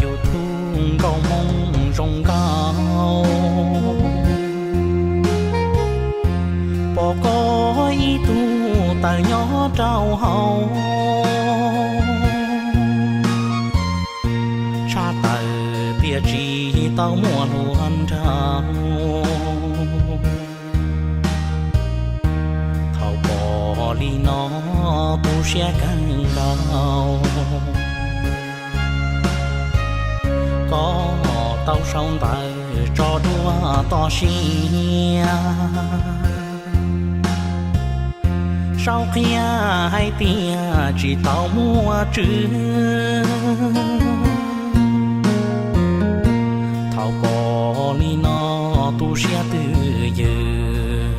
YouTube nkauj hmoob zoo nkauj, pom koj ib tug tawm nyob rau hauv, tshaj tawm tiam tsis tau muaj hluas nraug. Thaum pom li no tu siab kawg nkaus, koj tau sau ntawv tso dua toj siab, sau qhia hais tias tsis tau muaj tswv. Thaum pom li no tu siab twj ywm,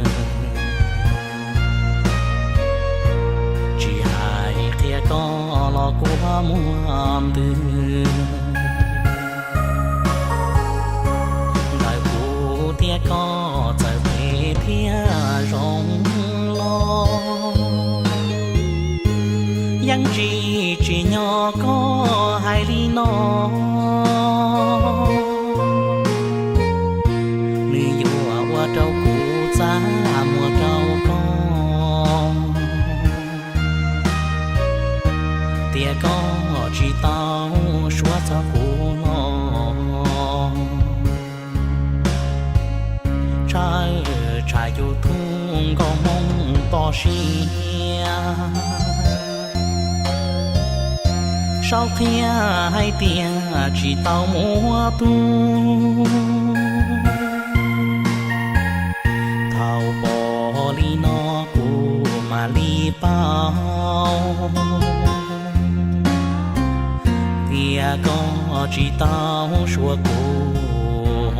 tsis hais qhia koj los kuj muaj ntws. Ntawm kuv thiab koj txawm phem thiab zoo los, yeej tsis tsim nyog koj hais li no. Nws yuav ua rau kuv txaj muag rau koj, tias koj tsis tau suav txog kuv los. Tshawb tshaj YouTube nkauj hmoob toj siab, sau qhia hais tias tsis tau muaj tub. Thaum pom li no kuv mam li paub tias koj tsis tau suav kuv.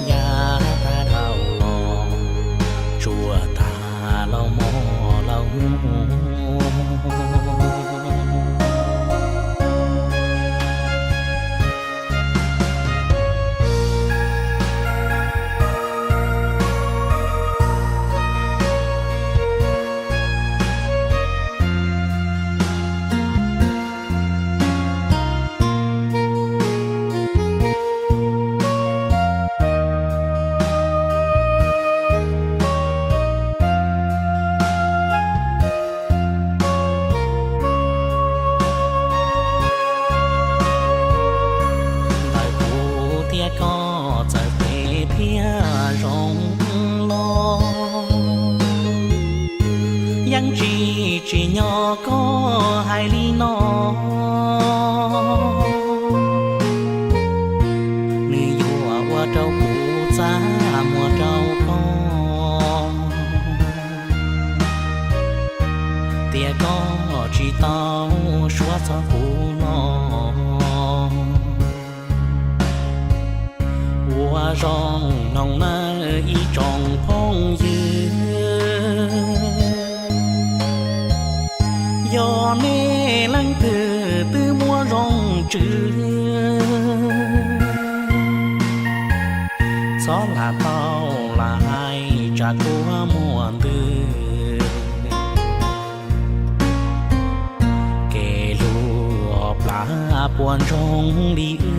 Yav tag dhau los, tsuas tag los mus los mus. Ntawm kuv thiab koj txawm phem thiab zoo los, yeej tsis tsim nyog koj hais li no. Nws yuav ua rau kuv txaj muag rau koj, tias koj tsis tau suav txog kuv los. Ua zoo mloog nawb ib tsoom phooj ywg, yog nej leej twg twb muaj zoo tswv, txhob lam tau lam hais tsam kuv muaj ntws. Kev hlub plab puas ntsoog li wb.